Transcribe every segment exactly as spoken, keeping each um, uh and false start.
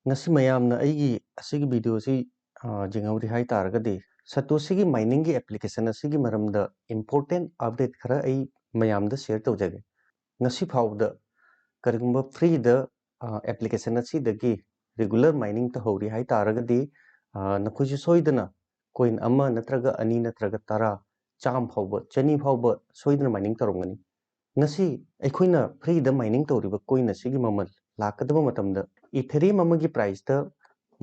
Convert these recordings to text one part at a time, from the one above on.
ꯉꯁꯤ ꯃꯌꯥꯝꯅ ꯑꯩꯒꯤ ꯑꯁꯤꯒꯤ video ꯑꯁꯤ, ꯑ, ꯌꯦꯡꯍꯧꯔꯤ ꯍꯥꯏ ꯇꯥꯔꯒꯗꯤ, Satoshiꯒꯤ miningꯒꯤ application ꯑꯁꯤꯒꯤ ꯃꯔꯝꯗ important update ꯈꯔ ꯑꯩ ꯃꯌꯥꯝꯗ share ꯇꯧꯖꯒꯦ꯫ ꯉꯁꯤ ꯐꯥꯎꯕꯗ ꯀꯔꯤꯒꯨꯝꯕ freeꯗ, ꯑ, application ꯑꯁꯤꯗꯒꯤ regular mining ꯇꯧꯍꯧꯔꯤ ꯍꯥꯏ ꯇꯥꯔꯒꯗꯤ, ꯑ, ꯅꯈꯣꯏꯁꯨ ꯁꯣꯏꯗꯅ coin ꯑꯃ ꯅꯠꯇ꯭ꯔꯒ ꯑꯅꯤ ꯅꯠꯇ꯭ꯔꯒ ꯇꯔꯥ, ꯆꯥꯝꯃ ꯐꯥꯎꯕ, ꯆꯅꯤ ꯐꯥꯎꯕ ꯁꯣꯏꯗꯅ mining ꯇꯧꯔꯝꯒꯅꯤ꯫ ꯉꯁꯤ ꯑꯩꯈꯣꯏꯅ freeꯗ mining ꯇꯧꯔꯤꯕ coin ꯑꯁꯤꯒꯤ ꯃꯃꯜ ꯂꯥꯛꯀꯗꯕ ꯃꯇꯝꯗ, Ethereum ꯑꯃꯒꯤ priceꯇ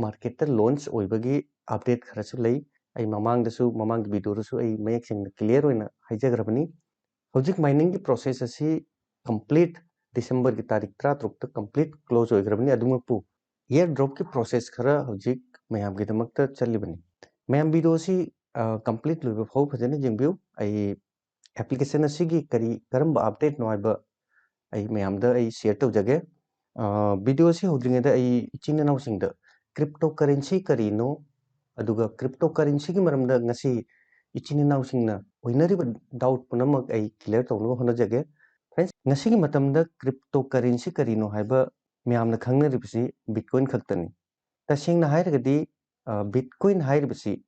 marketꯇ launch ꯑꯣꯏꯕꯒꯤ update ꯈꯔꯁꯨ ꯂꯩ꯫ ꯑꯩ ꯃꯃꯥꯡꯗꯁꯨ, ꯃꯃꯥꯡꯒꯤ videoꯗꯁꯨ ꯑꯩ ꯃꯌꯦꯛ ꯁꯦꯡꯅ clear ꯑꯣꯏꯅ ꯍꯥꯏꯖꯈ꯭ꯔꯕꯅꯤ꯫ ꯍꯧꯖꯤꯛ miningꯒꯤ process ꯑꯁꯤ complete Decemberꯒꯤ ꯇꯥꯔꯤꯛ ꯇꯔꯥꯇꯔꯨꯛꯇ complete close ꯑꯣꯏꯈ꯭ꯔꯕꯅꯤ꯫ ꯑꯗꯨꯃꯛꯄꯨ airdropꯀꯤ process ꯈꯔ ꯍꯧꯖꯤꯛ ꯃꯌꯥꯝꯒꯤꯗꯃꯛꯇ ꯆꯠꯂꯤꯕꯅꯤ꯫ ꯃꯌꯥꯝ videoꯁꯤ, ꯑ, complete ꯂꯣꯏꯕ ꯐꯥꯎ ꯐꯖꯅ ꯌꯦꯡꯕꯤꯌꯨ꯫ ꯑꯩ application ꯑꯁꯤꯒꯤ ꯀꯔꯤ, ꯀꯔꯝꯕ updateꯅꯣ ꯍꯥꯏꯕ ꯑꯩ ꯃꯌꯥꯝꯗ ꯑꯩ share ꯇꯧꯖꯒꯦ꯫ ꯑ, videoꯁꯤ ꯍꯧꯗ꯭ꯔꯤꯉꯩꯗ ꯑꯩ ꯏꯆꯤꯟ ꯏꯅꯥꯎꯁꯤꯡꯗ cryptocurrency ꯀꯔꯤꯅꯣ, ꯑꯗꯨꯒ cryptocurrencyꯒꯤ ꯃꯔꯝꯗ ꯉꯁꯤ ꯏꯆꯤꯟ ꯏꯅꯥꯎꯁꯤꯡꯅ ꯑꯣꯏꯅꯔꯤꯕ doubt ꯄꯨꯝꯅꯃꯛ ꯑꯩ clear ꯇꯧꯅꯕ ꯍꯣꯠꯅꯖꯒꯦ꯫ Friends, ꯉꯁꯤꯒꯤ ꯃꯇꯝꯗ cryptocurrency ꯀꯔꯤꯅꯣ ꯍꯥꯏꯕ ꯃꯌꯥꯝꯅ ꯈꯪꯅꯔꯤꯕꯁꯤ Bitcoin ꯈꯛꯇꯅꯤ꯫ ꯇꯁꯦꯡꯅ ꯍꯥꯏꯔꯒꯗꯤ, ꯑ, Bitcoin ꯍꯥꯏꯔꯤꯕꯁꯤ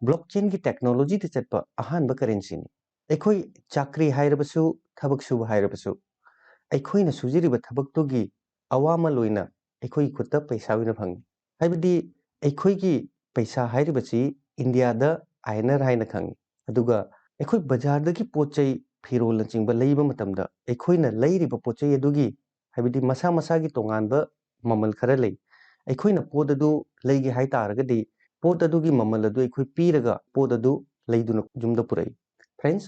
blockchainꯒꯤ technologyꯗ ꯆꯠꯄ ꯑꯍꯥꯟꯕ currencyꯅꯤ꯫ ꯑꯩꯈꯣꯏ ꯆꯥꯀ꯭ꯔꯤ ꯍꯥꯏꯔꯕꯁꯨ, ꯊꯕꯛ ꯁꯨꯕ ꯍꯥꯏꯔꯕꯁꯨ, ꯑꯩꯈꯣꯏꯅ ꯁꯨꯖꯔꯤꯕ ꯊꯕꯛꯇꯨꯒꯤ ꯑꯋꯥꯃꯜ ꯑꯣꯏꯅ ꯑꯩꯈꯣꯏꯒꯤ ꯈꯨꯠꯇ ꯄꯩꯁꯥ ꯑꯣꯏꯅ ꯐꯪꯉꯤ꯫ ꯍꯥꯏꯕꯗꯤ ꯑꯩꯈꯣꯏꯒꯤ ꯄꯩꯁꯥ ꯍꯥꯏꯔꯤꯕꯁꯤ ꯏꯟꯗꯤꯌꯥꯗ INR ꯍꯥꯏꯅ ꯈꯪꯉꯤ꯫ ꯑꯗꯨꯒ ꯑꯩꯈꯣꯏ ꯕꯖꯥꯔꯗꯒꯤ ꯄꯣꯠ ꯆꯩ, ꯐꯤꯔꯣꯜꯅꯆꯤꯡꯕ ꯂꯩꯕ ꯃꯇꯝꯗ ꯑꯩꯈꯣꯏꯅ ꯂꯩꯔꯤꯕ ꯄꯣꯠ ꯆꯩ ꯑꯗꯨꯒꯤ, ꯍꯥꯏꯕꯗꯤ ꯃꯁꯥ ꯃꯁꯥꯒꯤ ꯇꯣꯉꯥꯟꯕ ꯃꯃꯜ ꯈꯔ ꯂꯩ꯫ ꯑꯩꯈꯣꯏꯅ ꯄꯣꯠ ꯑꯗꯨ ꯂꯩꯒꯦ ꯍꯥꯏ ꯇꯥꯔꯒꯗꯤ ꯄꯣꯠ ꯑꯗꯨꯒꯤ ꯃꯃꯜ ꯑꯗꯨ ꯑꯩꯈꯣꯏ ꯄꯤꯔꯒ ꯄꯣꯠ ꯑꯗꯨ ꯂꯩꯗꯨꯅ ꯌꯨꯝꯗ ꯄꯨꯔꯛꯏ꯫ Friends,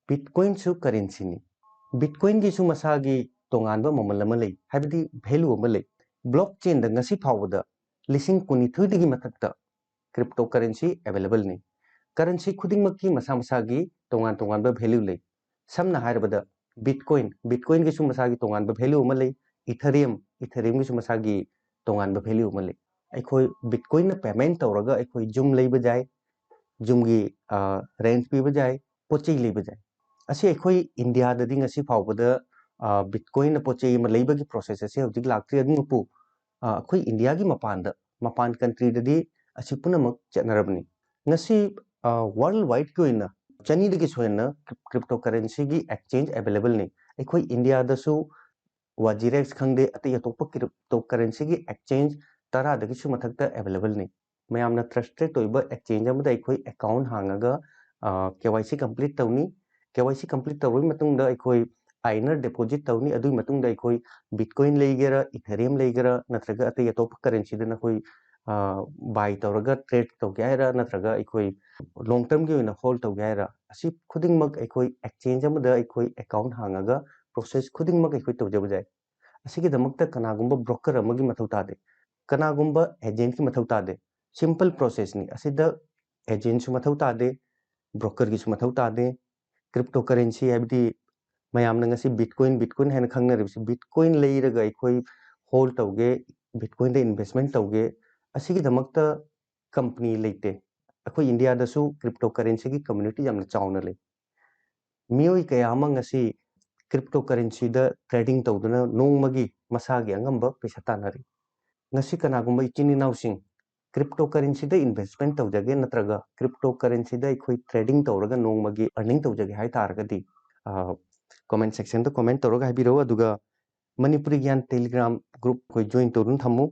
Bitcoinꯁꯨ currencyꯅꯤ꯫ Bitcoinꯒꯤꯁꯨ ꯃꯁꯥꯒꯤ ꯇꯣꯉꯥꯟꯕ ꯃꯃꯜ ꯑꯃ ꯂꯩ, ꯍꯥꯏꯕꯗꯤ value ꯑꯃ ꯂꯩ꯫ Blockchainꯗ ꯉꯁꯤ ꯐꯥꯎꯕꯗ ꯂꯤꯁꯤꯡ ꯀꯨꯟꯅꯤꯊꯣꯏꯗꯒꯤ ꯃꯊꯛꯇ cryptocurrency availableꯅꯤ꯫ Currency ꯈꯨꯗꯤꯡꯃꯛꯀꯤ ꯃꯁꯥ ꯃꯁꯥꯒꯤ ꯇꯣꯉꯥꯟ ꯇꯣꯉꯥꯟꯕ value ꯂꯩ꯫ ꯁꯝꯅ ꯍꯥꯏꯔꯕꯗ Bitcoin, Bitcoinꯒꯤꯁꯨ ꯃꯁꯥꯒꯤ ꯇꯣꯉꯥꯟꯕ value ꯑꯃ ꯂꯩ꯫ Ethereum, Ethereumꯒꯤꯁꯨ ꯃꯁꯥꯒꯤ ꯇꯣꯉꯥꯟꯕ value ꯑꯃ ꯂꯩ꯫ ꯑꯩꯈꯣꯏ Bitcoinꯅ payment ꯇꯧꯔꯒ ꯑꯩꯈꯣꯏ ꯌꯨꯝ ꯂꯩꯕ ꯌꯥꯏ, ꯌꯨꯝꯒꯤ, ꯑ, rent ꯄꯤꯕ ꯌꯥꯏ, ꯄꯣꯠ ꯆꯩ ꯂꯩꯕ ꯌꯥꯏ꯫ ꯑꯁꯤ ꯑꯩꯈꯣꯏ ꯏꯟꯗꯤꯌꯥꯗꯗꯤ ꯉꯁꯤ ꯐꯥꯎꯕꯗ, ꯑ, Bitcoinꯅ ꯄꯣꯠ ꯆꯩ ꯑꯃ ꯂꯩꯕꯒꯤ process ꯑꯁꯤ ꯍꯧꯖꯤꯛ ꯂꯥꯛꯇ꯭ꯔꯤ꯫ ꯑꯗꯨꯃꯛꯄꯨ ꯑ, ꯑꯩꯈꯣꯏ ꯏꯟꯗꯤꯌꯥꯒꯤ ꯃꯄꯥꯟꯗ, ꯃꯄꯥꯟ countryꯗꯗꯤ ꯑꯁꯤ ꯄꯨꯝꯅꯃꯛ ꯆꯠꯅꯔꯕꯅꯤ꯫ ꯉꯁꯤ, ꯑ, world wideꯀꯤ ꯑꯣꯏꯅ ꯆꯅꯤꯗꯒꯤꯁꯨ ꯍꯦꯟꯅ cryptocurrencyꯒꯤ exchange availableꯅꯤ꯫ ꯑꯩꯈꯣꯏ ꯏꯟꯗꯤꯌꯥꯗꯁꯨ ꯋꯥꯖꯤꯔꯦꯛꯁ ꯈꯪꯗꯦ, ꯑꯇꯩ ꯑꯇꯣꯞꯄ cryptocurrencyꯒꯤ exchange ꯇꯔꯥꯗꯒꯤꯁꯨ ꯃꯊꯛꯇ availableꯅꯤ꯫ ꯃꯌꯥꯝꯅ trusted ꯑꯣꯏꯕ exchange ꯑꯃꯗ ꯑꯩꯈꯣꯏ account ꯍꯥꯡꯉꯒ, ꯑ, KYC complete ꯇꯧꯅꯤ꯫ KYC complete ꯇꯧꯔꯕ ꯃꯇꯨꯡꯗ ꯑꯩꯈꯣꯏ INR deposit ꯇꯧꯅꯤ꯫ ꯑꯗꯨꯒꯤ ꯃꯇꯨꯡꯗ ꯑꯩꯈꯣꯏ Bitcoin ꯂꯩꯒꯦꯔꯥ, Ethereum ꯂꯩꯒꯦꯔꯥ, ꯅꯠꯇ꯭ꯔꯒ ꯑꯇꯩ ꯑꯇꯣꯞꯄ currencyꯗ ꯅꯈꯣꯏ, ꯑ, buy ꯇꯧꯔꯒ trade ꯇꯧꯒꯦ ꯍꯥꯏꯔꯥ, ꯅꯠꯇ꯭ꯔꯒ ꯑꯩꯈꯣꯏ long termꯒꯤ ꯑꯣꯏꯅ hold ꯇꯧꯒꯦ ꯍꯥꯏꯔꯥ, ꯑꯁꯤ ꯈꯨꯗꯤꯡꯃꯛ ꯑꯩꯈꯣꯏ exchange ꯑꯃꯗ ꯑꯩꯈꯣꯏ account ꯍꯥꯡꯉꯒ process ꯈꯨꯗꯤꯡꯃꯛ ꯑꯩꯈꯣꯏ ꯇꯧꯖꯕ ꯌꯥꯏ꯫ ꯑꯁꯤꯒꯤꯗꯃꯛꯇ ꯀꯅꯥꯒꯨꯝꯕ broker ꯑꯃꯒꯤ ꯃꯊꯧ ꯇꯥꯗꯦ, ꯀꯅꯥꯒꯨꯝꯕ agentꯀꯤ ꯃꯊꯧ ꯇꯥꯗꯦ꯫ Simple processꯅꯤ꯫ ꯑꯁꯤꯗ agentꯁꯨ ꯃꯊꯧ ꯇꯥꯗꯦ, brokerꯒꯤꯁꯨ ꯃꯊꯧ ꯇꯥꯗꯦ꯫ Cryptocurrency ꯍꯥꯏꯕꯗꯤ ꯃꯌꯥꯝꯅ ꯉꯁꯤ Bitcoin, Bitcoin ꯍꯥꯏꯅ ꯈꯪꯅꯔꯤꯕꯁꯤ, Bitcoin ꯂꯩꯔꯒ ꯑꯩꯈꯣꯏ hold ꯇꯧꯒꯦ, Bitcoinꯗ investment ꯇꯧꯒꯦ, ꯑꯁꯤꯒꯤꯗꯃꯛꯇ company ꯂꯩꯇꯦ꯫ ꯑꯩꯈꯣꯏ ꯏꯟꯗꯤꯌꯥꯗꯁꯨ cryptocurrencyꯒꯤ community ꯌꯥꯝꯅ ꯆꯥꯎꯅ ꯂꯩ꯫ ꯃꯤꯑꯣꯏ ꯀꯌꯥ ꯑꯃ ꯉꯁꯤ cryptocurrencyꯗ trading ꯇꯧꯗꯨꯅ ꯅꯣꯡꯃꯒꯤ ꯃꯁꯥꯒꯤ ꯑꯉꯝꯕ ꯄꯩꯁꯥ ꯇꯥꯟꯅꯔꯤ꯫ ꯉꯁꯤ ꯀꯅꯥꯒꯨꯝꯕ ꯏꯆꯤꯟ ꯏꯅꯥꯎꯁꯤꯡ cryptocurrencyꯗ investment ꯇꯧꯖꯒꯦ ꯅꯠꯇ꯭ꯔꯒ cryptocurrencyꯗ ꯑꯩꯈꯣꯏ trading ꯇꯧꯔꯒ ꯅꯣꯡꯃꯒꯤ earning ꯇꯧꯖꯒꯦ ꯍꯥꯏ ꯇꯥꯔꯒꯗꯤ, ꯑ, comment sectionꯗ comment ꯇꯧꯔꯒ ꯍꯥꯏꯕꯤꯔꯛꯎ꯫ ꯑꯗꯨꯒ ꯃꯅꯤꯄꯨꯔꯤ ꯒ꯭ꯌꯥꯟ Telegram group ꯑꯩꯈꯣꯏ join ꯇꯧꯗꯨꯅ ꯊꯝꯃꯨ꯫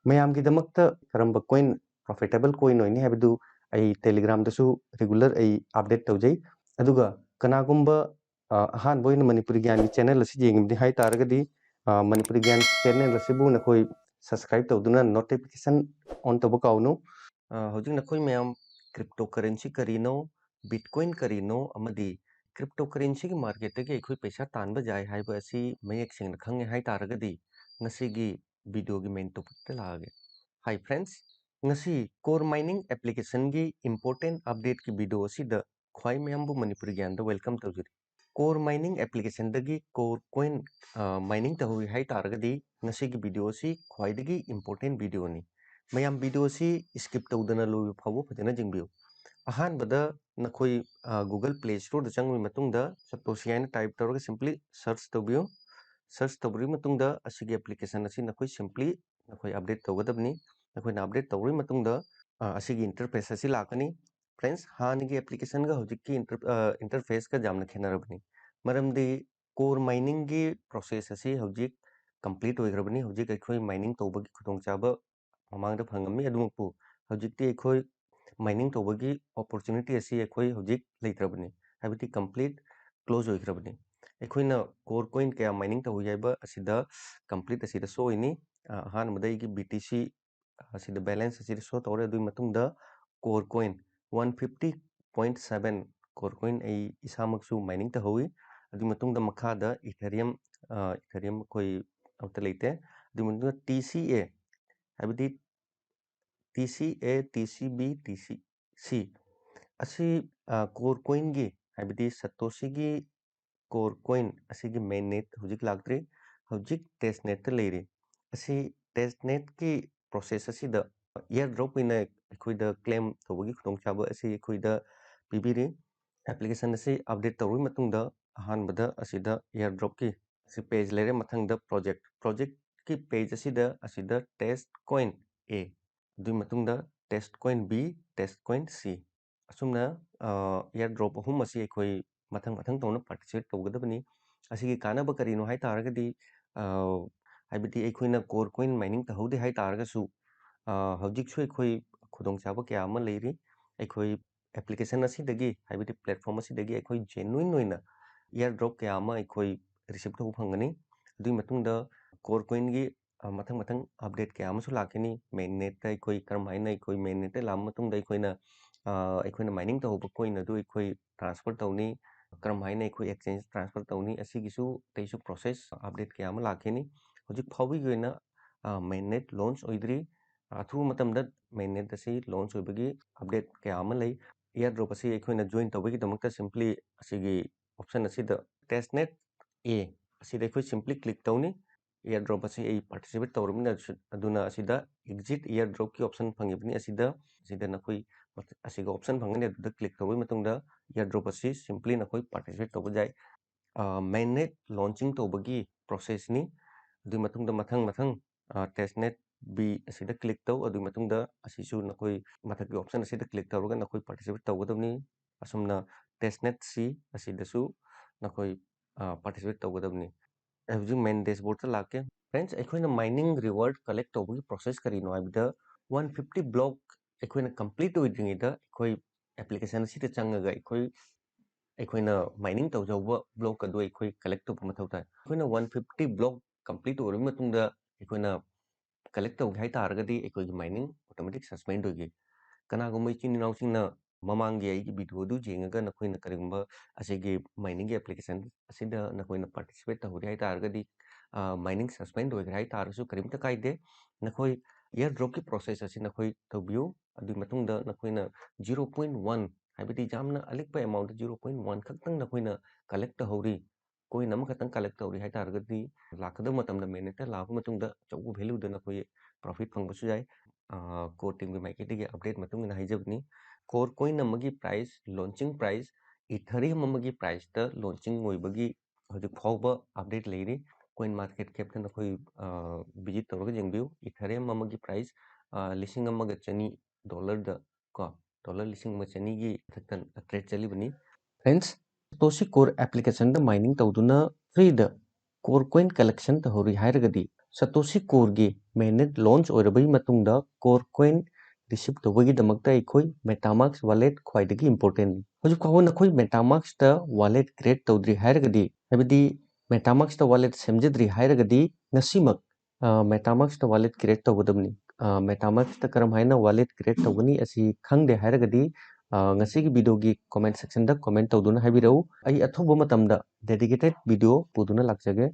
ꯃꯌꯥꯝꯒꯤꯗꯃꯛꯇ ꯀꯔꯝꯕ coin profitable coin ꯑꯣꯏꯅꯤ ꯍꯥꯏꯕꯗꯨ ꯑꯩ Telegramꯗꯁꯨ regular ꯑꯩ update ꯇꯧꯖꯩ꯫ ꯑꯗꯨꯒ ꯀꯅꯥꯒꯨꯝꯕ, ꯑ, ꯑꯍꯥꯟꯕ ꯑꯣꯏꯅ ꯃꯅꯤꯄꯨꯔꯤ ꯒ꯭ꯌꯥꯟꯒꯤ channel ꯑꯁꯤ ꯌꯦꯡꯉꯤꯕꯗꯤ ꯍꯥꯏ ꯇꯥꯔꯒꯗꯤ, ꯑ, ꯃꯅꯤꯄꯨꯔꯤ ꯒ꯭ꯌꯥꯟ channel ꯑꯁꯤꯕꯨ ꯅꯈꯣꯏ subscribe ꯇꯧꯗꯨꯅ notification on ꯇꯧꯕ ꯀꯥꯎꯅꯨ꯫ ꯑ, ꯍꯧꯖꯤꯛ ꯅꯈꯣꯏ ꯃꯌꯥꯝ cryptocurrency ꯀꯔꯤꯅꯣ, Bitcoin ꯀꯔꯤꯅꯣ ꯑꯃꯗꯤ cryptocurrencyꯒꯤ marketꯇꯒꯤ ꯑꯩꯈꯣꯏ ꯄꯩꯁꯥ ꯇꯥꯟꯕ ꯌꯥꯏ ꯍꯥꯏꯕ ꯑꯁꯤ ꯃꯌꯦꯛ ꯁꯦꯡꯅ ꯈꯪꯉꯦ ꯍꯥꯏ ꯇꯥꯔꯒꯗꯤ ꯉꯁꯤꯒꯤ videoꯒꯤ main topicꯇ ꯂꯥꯛꯑꯒꯦ꯫ Hi friends, ꯉꯁꯤ Core Mining applicationꯒꯤ important updateꯀꯤ video ꯑꯁꯤꯗ ꯈ꯭ꯋꯥꯏ ꯃꯌꯥꯝꯕꯨ ꯃꯅꯤꯄꯨꯔꯤ ꯒ꯭ꯌꯥꯟꯗ welcome ꯇꯧꯖꯔꯤ꯫ Core Mining applicationꯗꯒꯤ Core Coin, ꯑ, mining ꯇꯧꯍꯧꯏ ꯍꯥꯏ ꯇꯥꯔꯒꯗꯤ ꯉꯁꯤꯒꯤ video ꯑꯁꯤ ꯈ꯭ꯋꯥꯏꯗꯒꯤ important videoꯅꯤ꯫ ꯃꯌꯥꯝ video ꯑꯁꯤ skip ꯇꯧꯗꯅ ꯂꯣꯏꯕ ꯐꯥꯎꯕ ꯐꯖꯅ ꯌꯦꯡꯕꯤꯌꯨ꯫ ꯑꯍꯥꯟꯕꯗ ꯅꯈꯣꯏ, ꯑ, Google Play Storeꯗ ꯆꯪꯕꯒꯤ ꯃꯇꯨꯡꯗ Satoshi ꯍꯥꯏꯅ type ꯇꯧꯔꯒ simply search ꯇꯧꯕꯤꯌꯨ꯫ Search ꯇꯧꯕꯤꯔꯕ ꯃꯇꯨꯡꯗ ꯑꯁꯤꯒꯤ application ꯑꯁꯤ ꯅꯈꯣꯏ simply ꯅꯈꯣꯏ ꯑꯞꯗꯦꯠ ꯇꯧꯒꯗꯕꯅꯤ꯫ ꯅꯈꯣꯏꯅ ꯑꯞꯗꯦꯠ ꯇꯧꯔꯕ ꯃꯇꯨꯡꯗ, ꯑ, ꯑꯁꯤꯒꯤ ꯏꯟꯇꯔꯐꯦꯁ ꯑꯁꯤ ꯂꯥꯛꯀꯅꯤ꯫ ꯐ꯭ꯔꯦꯟꯁ, ꯍꯥꯟꯅꯒꯤ ꯑꯦꯄ꯭ꯂꯤꯀꯦꯁꯟꯒ ꯍꯧꯖꯤꯛꯀꯤ ꯏꯟꯇꯔ-, ꯑ, ꯏꯟꯇꯔꯐꯦꯁꯀ ꯌꯥꯝꯅ ꯈꯦꯠꯅꯔꯕꯅꯤ꯫ ꯃꯔꯝꯗꯤ ꯀꯣꯔ ꯃꯥꯏꯅꯤꯡꯒꯤ ꯄ꯭ꯔꯣꯁꯦꯁ ꯑꯁꯤ ꯍꯧꯖꯤꯛ ꯀꯝꯄ꯭ꯂꯤꯠ ꯑꯣꯏꯈ꯭ꯔꯕꯅꯤ꯫ ꯍꯧꯖꯤꯛ ꯑꯩꯈꯣꯏ ꯃꯥꯏꯅꯤꯡ ꯇꯧꯕꯒꯤ ꯈꯨꯗꯣꯡꯆꯥꯕ ꯃꯃꯥꯡꯗ ꯐꯪꯉꯝꯃꯤ, ꯑꯗꯨꯃꯛꯄꯨ ꯍꯧꯖꯤꯛꯇꯤ ꯑꯩꯈꯣꯏ ꯃꯥꯏꯅꯤꯡ ꯇꯧꯕꯒꯤ ꯑꯣꯄꯣꯔꯆꯨꯅꯤꯇꯤ ꯑꯁꯤ ꯑꯩꯈꯣꯏ ꯍꯧꯖꯤꯛ ꯂꯩꯇ꯭ꯔꯕꯅꯤ, ꯍꯥꯏꯕꯗꯤ ꯀꯝꯄ꯭ꯂꯤꯠ ꯀ꯭ꯂꯣꯖ ꯑꯣꯏꯈ꯭ꯔꯕꯅꯤ꯫ ꯑꯩꯈꯣꯏꯅ ꯀꯣꯔ ꯀꯣꯏꯟ ꯀꯌꯥ ꯃꯥꯏꯅꯤꯡ ꯇꯧꯏ ꯍꯥꯏꯕ ꯑꯁꯤꯗ ꯀꯝꯄ꯭ꯂꯤꯠ ꯑꯁꯤꯗ ꯁꯣ ꯑꯣꯏꯅꯤ꯫ ꯑ, ꯑꯍꯥꯟꯕꯗ ꯑꯩꯒꯤ ꯕꯤ ꯇꯤ ꯁꯤ ꯑꯁꯤꯗ ꯕꯦꯂꯦꯟꯁ ꯑꯁꯤꯗ ꯁꯣ ꯇꯧꯔꯦ꯫ ꯑꯗꯨꯒꯤ ꯃꯇꯨꯡꯗ core coin one fifty point seven core coin ꯑꯩ ꯏꯁꯥꯃꯛꯁꯨ ꯃꯥꯏꯅꯤꯡ ꯇꯧꯍꯧꯋꯤ꯫ ꯑꯗꯨꯒꯤ ꯃꯇꯨꯡꯗ ꯃꯈꯥꯗ ꯏꯊꯦꯔꯤꯌꯝ, ꯑ, ꯏꯊꯦꯔꯤꯌꯝ ꯑꯩꯈꯣꯏ ꯑꯃꯠꯇ ꯂꯩꯇꯦ꯫ ꯑꯗꯨꯒꯤ ꯃꯇꯨꯡꯗ ꯇꯤ ꯁꯤ ꯑꯦ, ꯍꯥꯏꯕꯗꯤ T C A, T C B, T C C ꯑꯁꯤ, ꯑ, ꯀꯣꯔ ꯀꯣꯏꯟꯒꯤ, ꯍꯥꯏꯕꯗꯤ ꯁꯇꯣꯁꯤꯒꯤ ꯀꯣꯔ ꯀꯣꯏꯟ ꯑꯁꯤꯒꯤ ꯃꯦꯟ ꯅꯦꯠ ꯍꯧꯖꯤꯛ ꯂꯥꯛꯇ꯭ꯔꯤ꯫ ꯍꯧꯖꯤꯛ ꯇꯦꯁ ꯅꯦꯠꯇ ꯂꯩꯔꯤ꯫ ꯑꯁꯤ ꯇꯦꯁ ꯅꯦꯠꯀꯤ ꯄ꯭ꯔꯣꯁꯦꯁ ꯑꯁꯤꯗ ꯏꯌꯔ ꯗ꯭ꯔꯣꯞ ꯑꯣꯏꯅ ꯑꯩꯈꯣꯏꯗ ꯀ꯭ꯂꯦꯝ ꯇꯧꯕꯒꯤ ꯈꯨꯗꯣꯡꯆꯥꯕ ꯑꯁꯤ ꯑꯩꯈꯣꯏꯗ ꯄꯤꯕꯤꯔꯤ꯫ ꯑꯦꯄ꯭ꯂꯤꯀꯦꯁꯟ ꯑꯁꯤ ꯑꯞꯗꯦꯠ ꯇꯧꯔꯕ ꯃꯇꯨꯡꯗ ꯑꯍꯥꯟꯕꯗ ꯑꯁꯤꯗ ꯏꯌꯔ ꯗ꯭ꯔꯣꯞꯀꯤ ꯑꯁꯤ ꯄꯦꯖ ꯂꯩꯔꯦ꯫ ꯃꯊꯪꯗ ꯄ꯭ꯔꯣꯖꯦꯛ, ꯄ꯭ꯔꯣꯖꯦꯛꯀꯤ ꯄꯦꯖ ꯑꯁꯤꯗ, ꯑꯁꯤꯗ ꯇꯦꯁ ꯀꯣꯏꯟ ꯑꯦ, ꯑꯗꯨꯒꯤ ꯃꯇꯨꯡꯗ test coin B, test coin ꯁꯤ꯫ ꯑꯁꯨꯝꯅ, ꯑ, ꯏꯌꯔ ꯗ꯭ꯔꯣꯞ ꯑꯍꯨꯝ ꯑꯁꯤ ꯑꯩꯈꯣꯏ ꯃꯊꯪ ꯃꯊꯪ ꯇꯧꯅ ꯄꯥꯔꯇꯤꯁꯤꯄꯦꯠ ꯇꯧꯒꯗꯕꯅꯤ꯫ ꯑꯁꯤꯒꯤ ꯀꯥꯟꯅꯕ ꯀꯔꯤꯅꯣ ꯍꯥꯏ ꯇꯥꯔꯒꯗꯤ, ꯑ, ꯍꯥꯏꯕꯗꯤ ꯑꯩꯈꯣꯏꯅ ꯀꯣꯔ ꯀꯣꯏꯟ ꯃꯥꯏꯅꯤꯡ ꯇꯧꯍꯧꯗꯦ ꯍꯥꯏ ꯇꯥꯔꯒꯁꯨ, ꯑ, ꯍꯧꯖꯤꯛꯁꯨ ꯑꯩꯈꯣꯏ ꯈꯨꯗꯣꯡꯆꯥꯕ ꯀꯌꯥ ꯑꯃ ꯂꯩꯔꯤ꯫ ꯑꯩꯈꯣꯏ ꯑꯦꯄ꯭ꯂꯤꯀꯦꯁꯟ ꯑꯁꯤꯗꯒꯤ, ꯍꯥꯏꯕꯗꯤ ꯄ꯭ꯂꯦꯠꯐꯣꯝ ꯑꯁꯤꯗꯒꯤ ꯑꯩꯈꯣꯏ ꯖꯦꯅꯨꯏꯟ ꯑꯣꯏꯅ ꯏꯌꯔ ꯗ꯭ꯔꯣꯞ ꯀꯌꯥ ꯑꯃ ꯑꯩꯈꯣꯏ ꯔꯤꯁꯤꯞ ꯇꯧꯕ ꯐꯪꯒꯅꯤ꯫ ꯑꯗꯨꯒꯤ ꯃꯇꯨꯡꯗ ꯀꯣꯔ ꯀꯣꯏꯟꯒꯤ, ꯑ, ꯃꯊꯪ ꯃꯊꯪ ꯑꯞꯗꯦꯠ ꯀꯌꯥ ꯑꯃꯁꯨ ꯂꯥꯛꯀꯅꯤ꯫ ꯃꯦꯟ ꯅꯦꯠꯇ ꯑꯩꯈꯣꯏ ꯀꯔꯝ ꯍꯥꯏꯅ, ꯑꯩꯈꯣꯏ ꯃꯦꯟ ꯅꯦꯠꯇ ꯂꯥꯛꯑꯕ ꯃꯇꯨꯡꯗ ꯑꯩꯈꯣꯏꯅ, ꯑ, ꯑꯩꯈꯣꯏꯅ ꯃꯥꯏꯅꯤꯡ ꯇꯧꯍꯧꯕ ꯀꯣꯏꯟ ꯑꯗꯨ ꯑꯩꯈꯣꯏ ꯇ꯭ꯔꯥꯟꯁꯐꯔ ꯇꯧꯅꯤ, ꯀꯔꯝ ꯍꯥꯏꯅ ꯑꯩꯈꯣꯏ ꯑꯦꯛꯁꯆꯦꯟꯖ ꯇ꯭ꯔꯥꯟꯁꯐꯔ ꯇꯧꯅꯤ, ꯑꯁꯤꯒꯤꯁꯨ ꯑꯇꯩꯁꯨ ꯄ꯭ꯔꯣꯁꯦꯁ ꯑꯞꯗꯦꯠ ꯀꯌꯥ ꯑꯃ ꯂꯥꯛꯈꯤꯅꯤ꯫ ꯍꯧꯖꯤꯛ ꯐꯥꯎꯕꯒꯤ ꯑꯣꯏꯅ, ꯑ, ꯃꯦꯟ ꯅꯦꯠ ꯂꯣꯟꯆ ꯑꯣꯏꯗ꯭ꯔꯤ꯫ ꯑꯊꯨꯕ ꯃꯇꯝꯗ ꯃꯦꯟ ꯅꯦꯠ ꯑꯁꯤ ꯂꯣꯟꯆ ꯑꯣꯏꯕꯒꯤ ꯑꯞꯗꯦꯠ ꯀꯌꯥ ꯑꯃ ꯂꯩ꯫ ꯏꯌꯔ ꯗ꯭ꯔꯣꯞ ꯑꯁꯤ ꯑꯩꯈꯣꯏꯅ ꯖꯣꯏꯟ ꯇꯧꯕꯒꯤꯗꯃꯛꯇ ꯁꯤꯝꯄ꯭ꯂꯤ ꯑꯁꯤꯒꯤ ꯑꯣꯞꯁꯟ ꯑꯁꯤꯗ ꯇꯦꯁ ꯅꯦꯠ ꯑꯦ ꯑꯁꯤꯗ ꯑꯩꯈꯣꯏ ꯁꯤꯝꯄ꯭ꯂꯤ ꯀ꯭ꯂꯤꯛ ꯇꯧꯅꯤ꯫ ꯏꯌꯔ ꯗ꯭ꯔꯣꯞ ꯑꯁꯤ ꯑꯩ ꯄꯥꯔꯇꯤꯁꯤꯄꯦꯠ ꯇꯧꯔꯕꯅꯤꯅ, ꯑꯗꯨꯅ ꯑꯁꯤꯗ ꯑꯦꯛꯖꯤꯠ ꯏꯌꯔ ꯗ꯭ꯔꯣꯞꯀꯤ ꯑꯣꯞꯁꯟ ꯐꯪꯉꯤꯕꯅꯤ꯫ ꯑꯁꯤꯗ, ꯑꯁꯤꯗ ꯅꯈꯣꯏ ꯑꯁꯤꯒ ꯑꯣꯞꯁꯟ ꯐꯪꯒꯅꯤ, ꯑꯗꯨꯗ ꯀ꯭ꯂꯤꯛ ꯇꯧꯕꯒꯤ ꯃꯇꯨꯡꯗ ꯏꯌꯔ ꯗ꯭ꯔꯣꯞ ꯑꯁꯤ ꯁꯤꯝꯄ꯭ꯂꯤ ꯅꯈꯣꯏ ꯄꯥꯔꯇꯤꯁꯤꯄꯦꯠ ꯇꯧꯕ ꯌꯥꯏ꯫ ꯑ, ꯃꯦꯟ ꯅꯦꯠ ꯂꯣꯟꯆꯤꯡ ꯇꯧꯕꯒꯤ ꯄ꯭ꯔꯣꯁꯦꯁꯅꯤ꯫ ꯑꯗꯨꯒꯤ ꯃꯇꯨꯡꯗ ꯃꯊꯪ ꯃꯊꯪ testnet B ꯑꯁꯤꯗ click ꯇꯧ꯫ ꯑꯗꯨꯒꯤ ꯃꯇꯨꯡꯗ ꯑꯁꯤꯁꯨ ꯅꯈꯣꯏ ꯃꯊꯛꯀꯤ option ꯑꯁꯤꯗ click ꯇꯧꯔꯒ ꯅꯈꯣꯏ participate ꯇꯧꯒꯗꯕꯅꯤ꯫ ꯑꯁꯨꯝꯅ testnet C ꯑꯁꯤꯗꯁꯨ ꯅꯈꯣꯏ participate ꯇꯧꯒꯗꯕꯅꯤ꯫ ꯑꯩ ꯍꯧꯖꯤꯛ main dashboardꯇ ꯂꯥꯛꯀꯦ꯫ Friends, ꯑꯩꯈꯣꯏꯅ mining reward collect ꯇꯧꯕꯒꯤ process ꯀꯔꯤꯅꯣ ꯍꯥꯏꯕꯗ, one fifty block ꯑꯩꯈꯣꯏꯅ complete ꯑꯣꯏꯗ꯭ꯔꯤꯉꯩꯗ ꯑꯩꯈꯣꯏ application ꯑꯁꯤꯗ ꯆꯪꯉꯒ ꯑꯩꯈꯣꯏ, ꯑꯩꯈꯣꯏꯅ mining ꯇꯧꯖꯍꯧꯕ block ꯑꯗꯨ ꯑꯩꯈꯣꯏ collect ꯇꯧꯕ ꯃꯊꯧ ꯇꯥꯏ꯫ ꯑꯩꯈꯣꯏꯅ one fifty block complete ꯑꯣꯏꯔꯕ ꯃꯇꯨꯡꯗ ꯑꯩꯈꯣꯏꯅ collect ꯇꯧꯒꯦ ꯍꯥꯏ ꯇꯥꯔꯒꯗꯤ ꯑꯩꯈꯣꯏꯒꯤ mining automatic suspend ꯑꯣꯏꯒꯅꯤ꯫ ꯀꯅꯥꯒꯨꯝꯕ ꯏꯆꯤꯟ ꯏꯅꯥꯎꯁꯤꯡꯅ ꯃꯃꯥꯡꯒꯤ ꯑꯩꯒꯤ video ꯑꯗꯨ ꯌꯦꯡꯉꯒ ꯅꯈꯣꯏꯅ ꯀꯔꯤꯒꯨꯝꯕ ꯑꯁꯤꯒꯤ miningꯒꯤ application ꯑꯁꯤꯗ ꯅꯈꯣꯏꯅ participate ꯇꯧꯍꯧꯔꯦ ꯍꯥꯏ ꯇꯥꯔꯒꯗꯤ, mining suspend ꯑꯣꯏꯈ꯭ꯔꯦ ꯍꯥꯏ ꯇꯥꯔꯒꯁꯨ ꯀꯔꯤꯝꯇ ꯀꯥꯏꯗꯦ꯫ ꯅꯈꯣꯏ airdropꯀꯤ process ꯑꯁꯤ ꯅꯈꯣꯏ ꯇꯧꯕꯤꯌꯨ꯫ ꯑꯗꯨꯒꯤ ꯃꯇꯨꯡꯗ ꯅꯈꯣꯏꯅ zero point one, ꯍꯥꯏꯕꯗꯤ ꯌꯥꯝꯅ ꯑꯂꯤꯛꯄ amount, zero point one ꯈꯛꯇꯪ ꯅꯈꯣꯏꯅ collect ꯇꯧꯍꯧꯔꯤ, coin ꯑꯃꯈꯛꯇꯪ collect ꯇꯧꯔꯤ ꯍꯥꯏ ꯇꯥꯔꯒꯗꯤ, ꯂꯥꯛꯀꯗꯕ ꯃꯇꯝꯗ mainnetꯇ ꯂꯥꯛꯄ ꯃꯇꯨꯡꯗ ꯑꯆꯧꯕ valueꯗ ꯅꯈꯣꯏ profit ꯐꯪꯕꯁꯨ ꯌꯥꯏ꯫ Core teamꯒꯤ ꯃꯥꯏꯀꯩꯗꯒꯤ update ꯃꯇꯨꯡ ꯏꯟꯅ ꯍꯥꯏꯖꯕꯅꯤ꯫ Core coin ꯑꯃꯒꯤ price, launching price, Ethereum ꯑꯃꯒꯤ priceꯇ launching ꯑꯣꯏꯕꯒꯤ ꯍꯧꯖꯤꯛ ꯐꯥꯎꯕ update ꯂꯩꯔꯤ꯫ CoinMarketCapꯇ ꯅꯈꯣꯏ visit ꯇꯧꯔꯒ ꯌꯦꯡꯕꯤꯌꯨ꯫ Ethereum ꯑꯃꯒꯤ price ꯂꯤꯁꯤꯡ ꯑꯃꯒ ꯆꯅꯤ dollarꯗ ꯀꯣ, dollar ꯂꯤꯁꯤꯡ ꯑꯃ ꯆꯅꯤꯒꯤ ꯃꯊꯛꯇ trade ꯆꯠꯂꯤꯕꯅꯤ꯫ Friends, Satoshi Core applicationꯗ mining ꯇꯧꯗꯨꯅ freeꯗ Core coin collection ꯇꯧꯍꯧꯔꯤ ꯍꯥꯏꯔꯒꯗꯤ, Satoshi Coreꯒꯤ mainnet launch ꯑꯣꯏꯔꯕꯒꯤ ꯃꯇꯨꯡꯗ Core coin receive ꯇꯧꯕꯒꯤꯗꯃꯛꯇ ꯑꯩꯈꯣꯏ MetaMask wallet ꯈ꯭ꯋꯥꯏꯗꯒꯤ importantꯅꯤ꯫ ꯍꯧꯖꯤꯛ ꯐꯥꯎꯕ ꯅꯈꯣꯏ MetaMaskꯇ wallet create ꯇꯧꯗ꯭ꯔꯤ ꯍꯥꯏꯔꯒꯗꯤ, ꯍꯥꯏꯕꯗꯤ MetaMaskꯇ wallet ꯁꯦꯝꯖꯗ꯭ꯔꯤ ꯍꯥꯏꯔꯒꯗꯤ, ꯉꯁꯤꯃꯛ MetaMaskꯇ wallet create ꯇꯧꯒꯗꯕꯅꯤ꯫ MetaMaskꯇ ꯀꯔꯝ ꯍꯥꯏꯅ wallet create ꯇꯧꯒꯅꯤ ꯑꯁꯤ ꯈꯪꯗꯦ ꯍꯥꯏꯔꯒꯗꯤ, ꯉꯁꯤꯒꯤ videoꯒꯤ comment sectionꯗ comment ꯇꯧꯗꯨꯅ ꯍꯥꯏꯕꯤꯔꯛꯎ꯫ ꯑꯩ ꯑꯊꯨꯕ ꯃꯇꯝꯗ dedicated video ꯄꯨꯗꯨꯅ ꯂꯥꯛꯆꯒꯦ꯫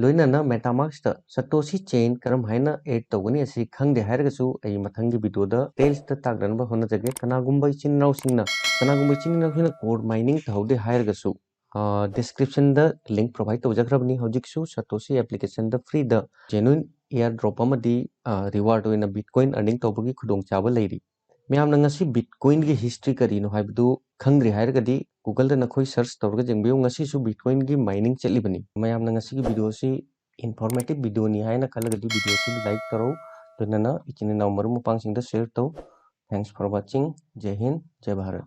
ꯂꯣꯏꯅꯅ MetaMaskꯇ Satoshi Chain ꯀꯔꯝ ꯍꯥꯏꯅ add ꯇꯧꯒꯅꯤ ꯑꯁꯤ ꯈꯪꯗꯦ ꯍꯥꯏꯔꯒꯁꯨ, ꯑꯩ ꯃꯊꯪꯒꯤ videoꯗ detailsꯇ ꯇꯥꯛꯅꯅꯕ ꯍꯣꯠꯅꯖꯒꯦ꯫ ꯀꯅꯥꯒꯨꯝꯕ ꯏꯆꯤꯟ ꯏꯅꯥꯎꯁꯤꯡꯅ, ꯀꯅꯥꯒꯨꯝꯕ ꯏꯆꯤꯟ ꯏꯅꯥꯎꯁꯤꯡꯅ Core mining ꯇꯧꯍꯧꯗꯦ ꯍꯥꯏꯔꯒꯁꯨ, descriptionꯗ link provide ꯇꯧꯖꯈ꯭ꯔꯕꯅꯤ꯫ ꯍꯧꯖꯤꯛꯁꯨ Satoshi applicationꯗ freeꯗ genuine airdrop ꯑꯃꯗꯤ reward ꯑꯣꯏꯅ Bitcoin earning ꯇꯧꯕꯒꯤ ꯈꯨꯗꯣꯡꯆꯥꯕ ꯂꯩꯔꯤ꯫ ꯃꯌꯥꯝꯅ ꯉꯁꯤ Bitcoinꯒꯤ history ꯀꯔꯤꯅꯣ ꯍꯥꯏꯕꯗꯨ ꯈꯪꯗ꯭ꯔꯤ ꯍꯥꯏꯔꯒꯗꯤ, Googleꯗ ꯅꯈꯣꯏ search ꯇꯧꯔꯒ ꯌꯦꯡꯕꯤꯌꯨ꯫ ꯉꯁꯤꯁꯨ Bitcoinꯒꯤ mining ꯆꯠꯂꯤꯕꯅꯤ꯫ ꯃꯌꯥꯝꯅ ꯉꯁꯤꯒꯤ video ꯑꯁꯤ informative videoꯅꯤ ꯍꯥꯏꯅ ꯈꯜꯂꯒꯗꯤ videoꯁꯤ like ꯇꯧꯔꯧ, ꯂꯣꯏꯅꯅ ꯏꯆꯤꯟ ꯏꯅꯥꯎ ꯃꯔꯨꯞ ꯃꯄꯥꯡꯁꯤꯡꯗ share ꯇꯧ꯫ Thanks for watching. ꯖꯩ Hind, ꯖꯩ Bharat.